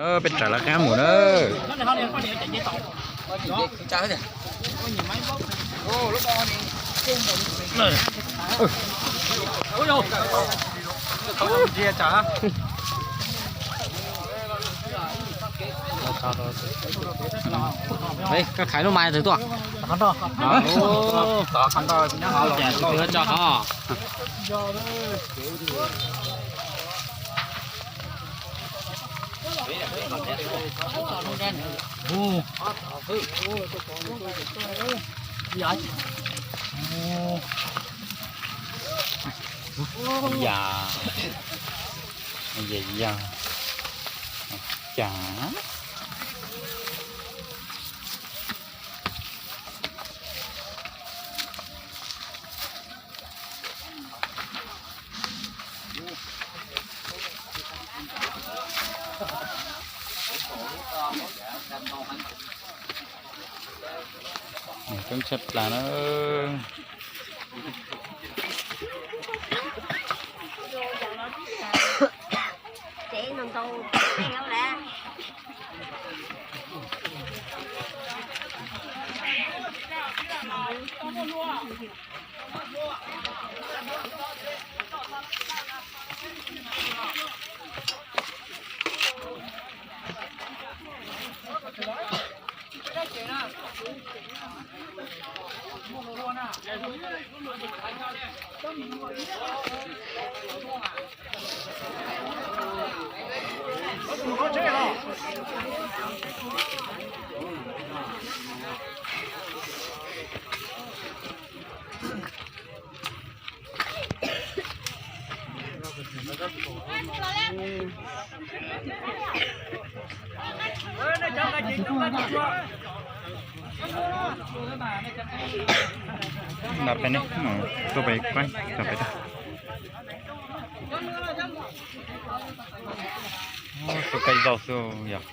Peb raws lawv qab mus na. Koj khaiv lub mais twg tuaj? Tso qhov. Yog, yog, yog, cas. Coob tshaj plaws na. Nram pem ne, tuaj pem kuab tom pem tag. Ua, tua kai zaus xwb yog.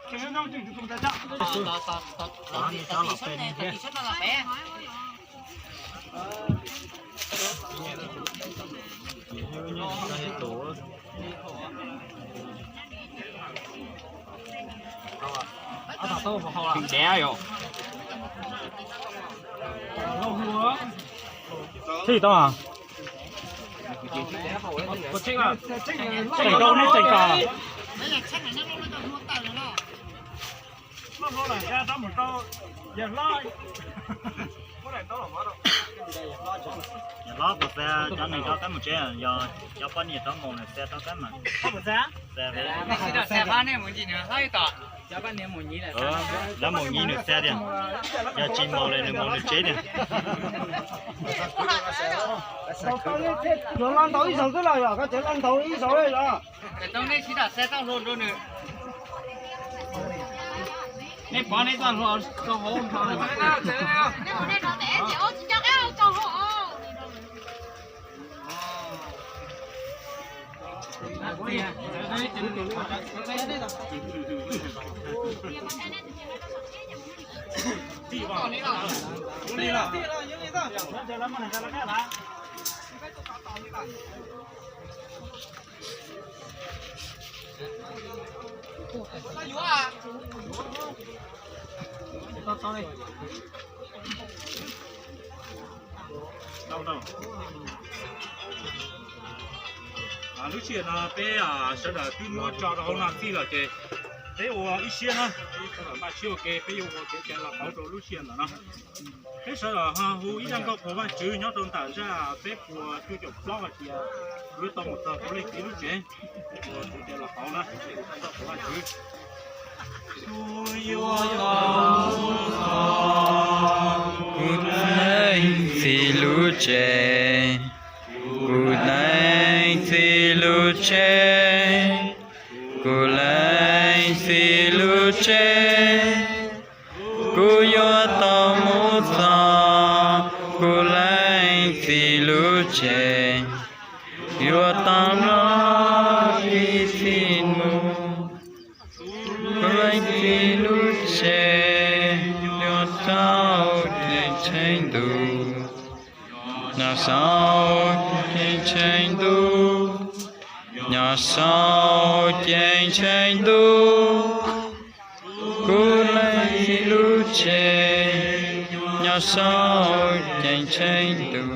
Siv nram rub. Tsis tau. Tseem rau nej tseem kom. Yog hlob puas xa cov neeg rov qab mus tsev, yog cov poj niam rov mus nws xa rov qab mas. Lawv mus nyib nws xa tiag, yog tsis mus li nws mus nws tsev tiag. Yuav los ntaus ib zaug xwb los yog koj tseem los ntaus ib zaug los? Nej pov nej txoj hlua rau hauv nrho. Lub sij hawm no peb sawv daws twb muab tso rau hauv no txij lawm ces peb ua ib siab na, peb sawv daws npaj siab ua ke, peb yuav ua kev cai los pauv rau lub sij hawm ntawm no. Peb sawv daws ho hu ib zaj nkauj qhuas Vajtswv nyob rau ntawm zaj peb puas cuaj caum plaub hais tias, yuav tau mus txog kuv leej txiv lub tsev, ua kev cai los pauv na, hu zaj nkauj qhuas Vajtswv. Kuv yuav tau mus txog kuv leej txiv lub tsev, kuv leej txiv lub tsev, kuv leej txiv lub tsev. Kuv yuav tau mus txog kuv leej txiv lub tsev, yuav tau mlob ib txhij mus. Kuv leej txiv lub tsev nyob saum ceeb tsheej ntuj, nyob saum ceeb tsheej ntuj, nyob saum ceeb tsheej ntuj. Kuv leej txiv lub tsev nyob saum ceeb tsheej ntuj,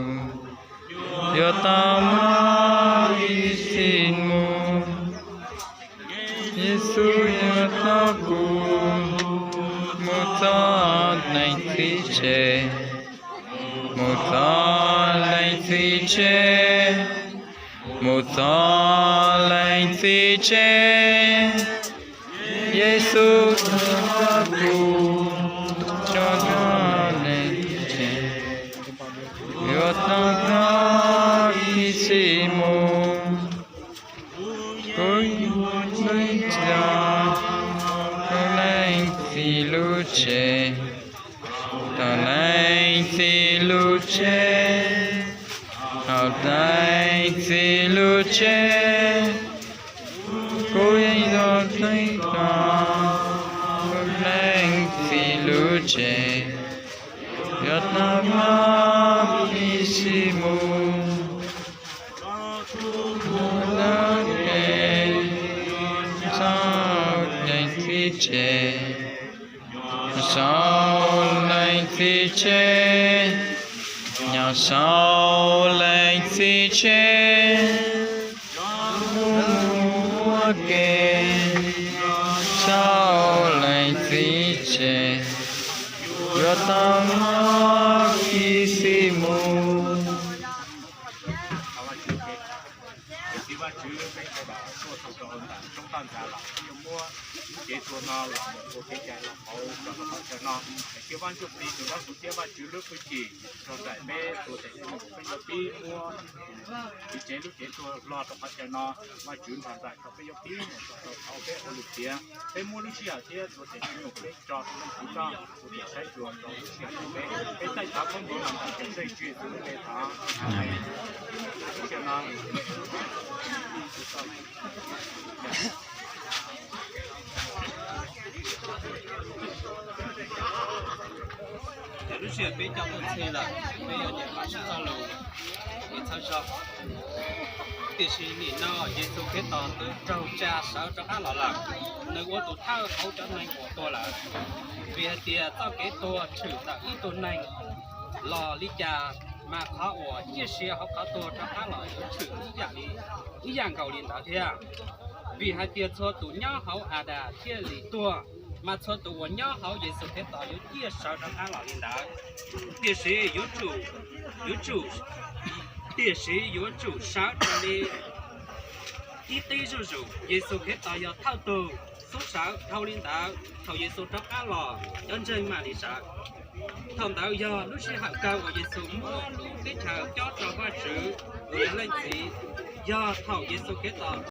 yuav tau mlob ib txhij mus. Yexus yuav coj kuv mus txog leej txiv tsev, mus txog leej txiv tsev, mus txog leej txiv tsev. Yexus yuav coj kuv mus txog leej txiv tsev, yuav tau mlob ib txhij mus. Kuv yuav tau mus txog kuv leej txiv lub tsev, txog leej txiv lub tsev, txog leej txiv lub tsev. Kuv yeej yuav tau mus txog kuv leej txiv lub tsev, yuav tau mlob ib txhij mus. Kuv yuav tau mus txog leej txiv tsev, nyob saum leej txiv tsev, nyob saum leej txiv tsev. Kuv mus ua ke saum leej txiv tsev, yuav tau mlob ib txhij mus. Tus txiv Vajtswv, peb sawv daws tuaj txog rau ntawm roob toj ntxas los peb yuav muab lub cev tuag no los mus ua kev cai los pauv rau qhov chaw no. Cia Vaj Ntsuj Plig tus dawb huv thiab Vajtswv lub hwj chim txog ntawm peb txhua tus, peb yuav pib muab tus tsev lub cev tuag hlo rau qhov chaw no. Vajtswv nrog nraim rau peb yuav pib mus txog rau thaum peb ua lwm tiam. Peb muab lub sij hawm thiab txhua tus nyuj peb tso rau Leej Txiv Txoj ua tiav saib xyuas rau lub sij hawm peb, peb txhawb thov koob hmoov los ntawm tus Tswv Yexus lub npe thov. Amees. Lub sij hawm peb coj tuaj txhij lawm, peb yuav nyeem Vajtswv txoj lus, peb txhawb zog. Tiam sis nim no Yexus Khetos twb raug tsa sawv rov qab los lawm, nws ua tus thawj hauv cov neeg uas tuag lawm. Vim hais tias txoj kev tuag tshwm tawm ib tug neeg los li cas, mas qhov uas ciaj sia hauv qhov tuag rov qab los yuav tshwm ib yam li, ib yam nkaus li ntawd thiab. Vim hais tias txhua tus nyob hauv Adas thiaj li tuag, mas txhua tus uas nyob hauv Yexus Khetos yuav ciaj sawv rov qab los li ntawd. Tiam sis yuav tsum, yuav tsum, tiam sis yuav tsum sawv raws li ib tib zuj zus. Yexus Khetos yog thawj tug xub sawv. Dhau li ntawd, thaum Yexus rov qab los, cov ntseeg mam li sawv. Thaum ntawd yog lub sij hawm kawg uas Yexus muab lub teb chaws cob rau Vajtswv uas yog Leej Txiv, yog thaum Yexus Khetos